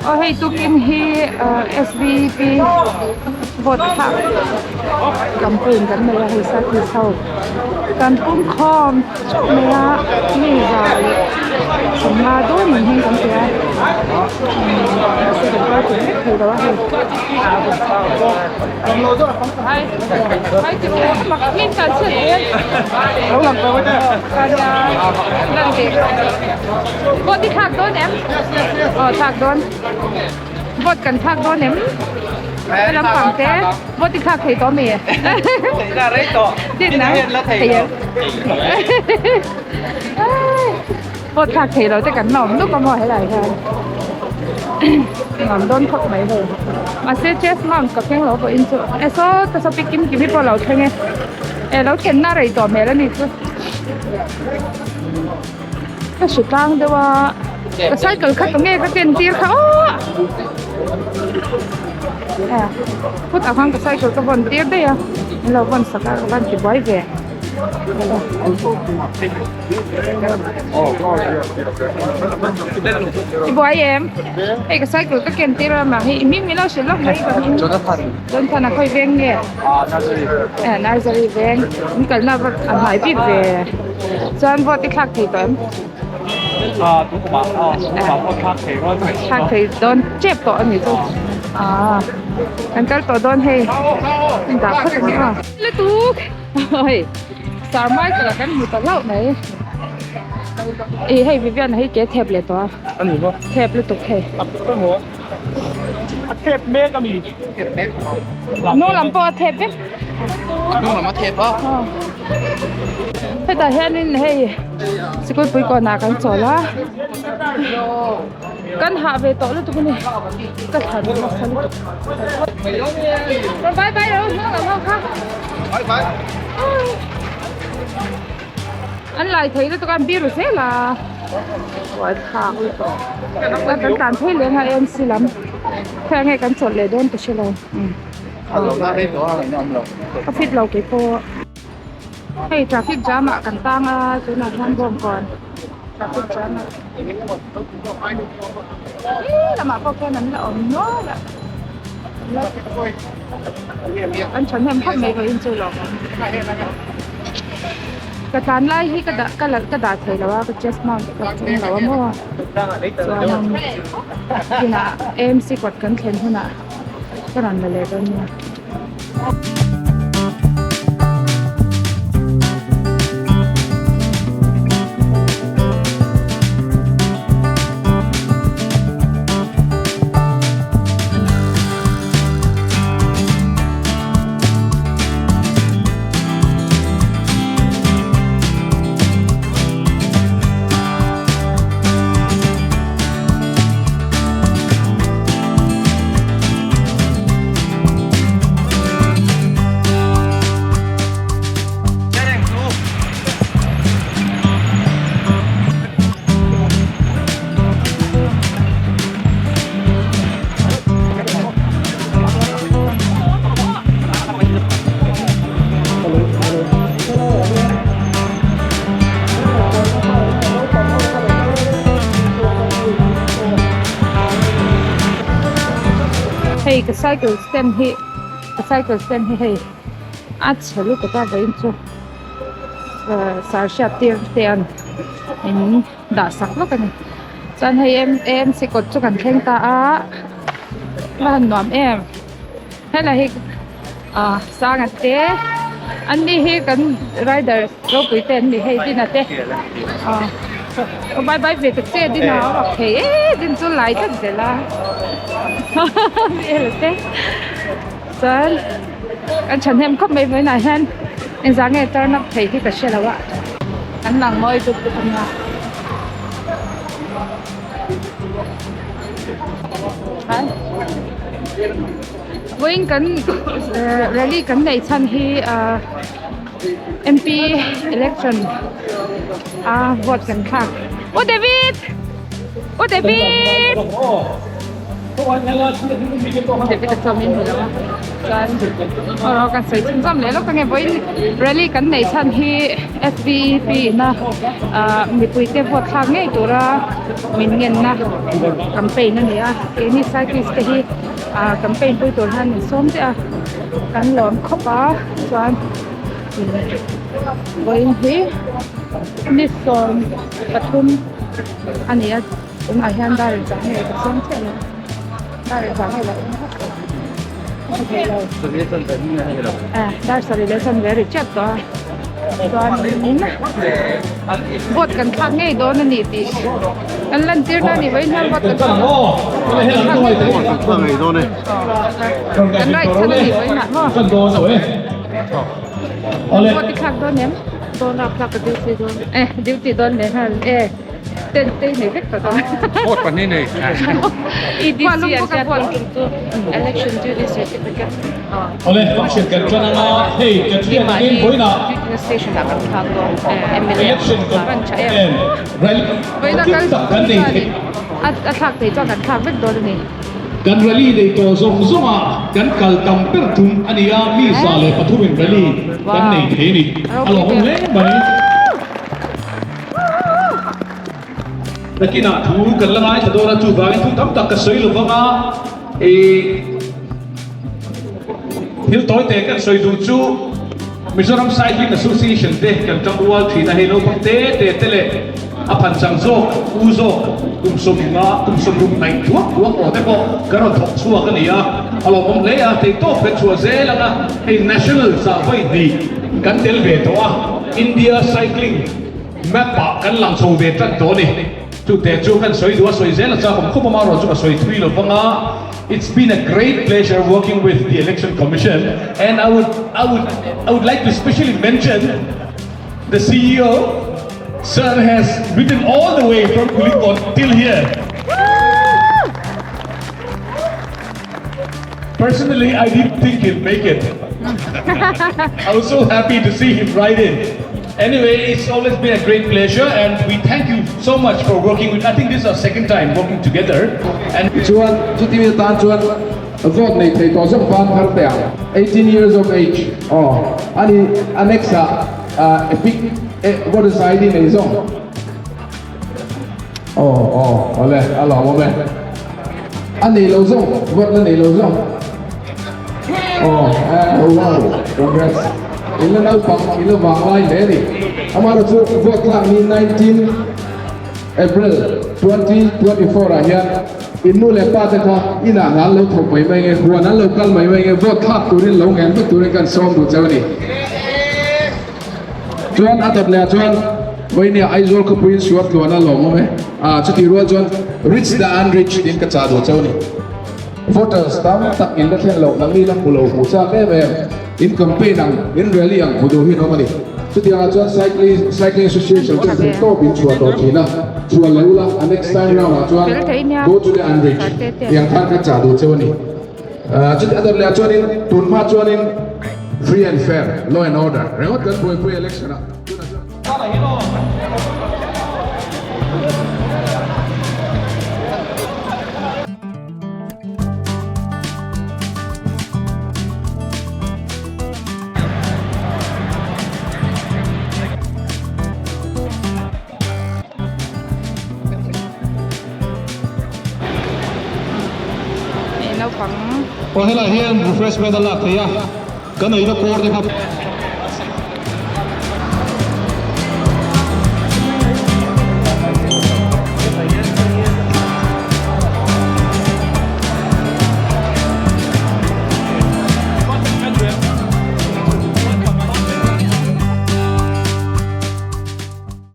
Aw hei tukin hi SVP vote thlak campaign kan nei a hei cyclist ho kan pumkhawm theuh mai a mi 150 dawn in hming kan pe a mahse kan kal thei vek thei lo a hei. Vote i thlak dawn em? Aw thlak dawn. Vote kan thlak dawn em? Ka lampang te vote i thlak thei tawh mi? Theihna rei tawh. Dinna thei em? Vote thlak thei lo te kan la awm nuk a maw helai hian. Nuam dawn khawp mai hei. Mahse chest mount ka thleng lo pawhin chu e saw ta saw pi kim kim hi pawh lo thleng e. E lo thlenna rei tawh hmel a ni chu. Ka hre tlang deuh a ka cycle kha tunge ka ken tir kha aw e phut ah khan ka cycle ka vawn tir daih a min lo vawn sak a ka van ti buai ve ti buai em hei ka cycle ka ken tir a mah hi i hming min lo hrilh lawk mai ka hming Jonathan a khawi veng nge e nursery veng in kalna a hmai bik ve. Chuan vote i thlak thei tawh em? Thlak thei dawn tep tawh a ni chu. Aa kan kal tawh dawn hei. Kan dah phawt ang a. Lutuk! Hei Sir Michael a kan hmu ta hlauh mai. Ih hei Vivian a hi ke thep leh tawh a. A ni maw? Thep lutuk hei. A thep mek a mi. Hnung lam pawh a thep vek. Hnung lam a thep a. Hetah hianin hei sikul pui kawnah kan chawl a. Kan hah ve tawh lutuk a ni. Ka thlan nasa lutuk. Bye bye lo hnung lam ho kha. Bye bye. An lai thei lutuk a an biru zel a. Buai thlak lutuk. Kan tlan phei leng a AMC lam. Khawiah nge kan chawlh leh dawn ka hre lo. Ka fit lo kei pawh. Hei traffic jam ah kan tang a tunah hian bawngkawn traffic jam ah. Ih lamah pawh khian an la awm nual a. An thahnem khawp mai vawiin chu lawm awm. Ka tlan lai hi ka dah ka la ka dah thei lo a ka chest mount ka tum lo a maw chuan inah AMC kawt kan thlen hunah ka rawn la leh dawn nia. Hei ka cycle stand hi ka cycle stand hi hei a chhe lutuk a vawiin chu sar hriat tir te an in dah sak vek a ni chuan hei AMC kawt chu kan thleng ta a a han nuam em helai hi ah sanga te an ni hi kan rider ropui te an ni hei dina te ah bye bye ve ta che dina a mak thei e din chu lai tlat zel a vel te chuan kan thahnem khawp mai vawiinah hian engzah nge turn up thei hi ka hre lo a an lang mawi dup dup a nia. Vawiin kan rally kan neih chhan hi ah M_P election a vote kan thlak U David U David. David-a chuan min hmu lo a chuan aw kan sawi chhunzawm leh lawk ange vawiin rally kan neih chhan hi S_V_E_P ina ah mipui te vote thlak ngei tura min ngenna campaign a ni a keini cyclist te hi ah campaign pui tur hian min sawm chiah a kan lawm khawp a chuan vawiin hi ni 13 a ni a tunah hian dar inchah nge ka siam chiah lo dar inchah nge lo dar sarih leh chanve a ri tep tawh a chuanin vote kan thlak ngei dawn a ni tih kan lantir na a ni vawiin hian vote kan thlak ngei dawn kan right chhan a ni vawiin ah maw vote i thlak dawn em dawn a thlak ka duty dawn e duty dawn leh nghal e ten te nei vek tawh dawn vote pahnih nei EDC an hriat dawn tum chu election duty certificate Awle, function kan tan anga hei ka thian angin vawiinah station ah kan thlak dawn MLA election kan tha em em rally vawiina kal tak kan nei thei a thlak thei chuan kan thlak vek dawn a ni. Kan rally nei tawh zawng zawngah kan kal tam ber tum a ni a, mi 103 in rally kan nei thei a ni. A lawmawm hle mai. Nakinah thu kan la ngaithla dawn a, chuvangin thu tam tak ka sawi lo vang a, ih thil tawi te kan sawi duh chu Mizoram Cycling Association te kan tang rual thin a, hei naupang te te te leh a phan chang zawk, u zawk kum sawmnga kum sawmruk hnaih thuak thuak aw te pawh kan rawn thawk chhuak a ni a, a lawmawm hle a, theihtawp kan chhuah zel ang a, hei National zah vawi hnih kan tel ve tawh a, India Cycling Map ah kan lang chho ve tan tawh a ni. Chute chu kan sawi duh a, sawi zel a chak awm khawp a, amaherawh chu ka sawi thui lo vang a. It's been a great pleasure working with the Election Commission and I would I would I would like to specially mention the CEO Sir has ridden all the way from Kulikawn till here. Personally, I didn't think he'd make it. I was so happy to see him ride in. Anyway, it's always been a great pleasure and we thank you so much for working with, I think this is our second time working together. And Chuan chuti mi tan chuan vote nei thei tawh zawk van thar teh ang. 18 years of age aw ani annex ah epic voters ID nei zawk Aw aw awle a lawm awm e. A nei lo zawk vote la nei lo zawk. Aw eh wow congrats. In la naupang in la vang lai hle a ni. Amaherawh chu vote thlak ni 19 April 2024 ah hian in nu leh pa te kha inah hna an lo thawk mai mai nge huan an lo kal mai mai nge vote thlak turin lo ngen vek turin kan sawm duh cheu a ni. Chuan a dawt leh ah chuan Vawinia Aizawl khawpuiin suar tluan a lawm awm e. Ah chutih rual chuan Rich the unrich tiin ka chah duh cheu a ni. Voters tam tak in la thlen loh nangni la hmu lo hmu chak em em in campaign ang in rally ang hmu duh hi an awm a ni. Chutiang ah chuan cycling cycling association chuan theih tawp in chhuah tawh thin a, chhuah leh ula a next time round ah chuan go to the unrich tiang khan ka chah duh cheu a ni. Chuti a dawt leh ah chuanin tun hma chuanin free and fair, law and order ringawt kan buaipui election ah tunah chuan. Naupang Aw helai hian refreshment a lak theih a, kan eina kawr te kha.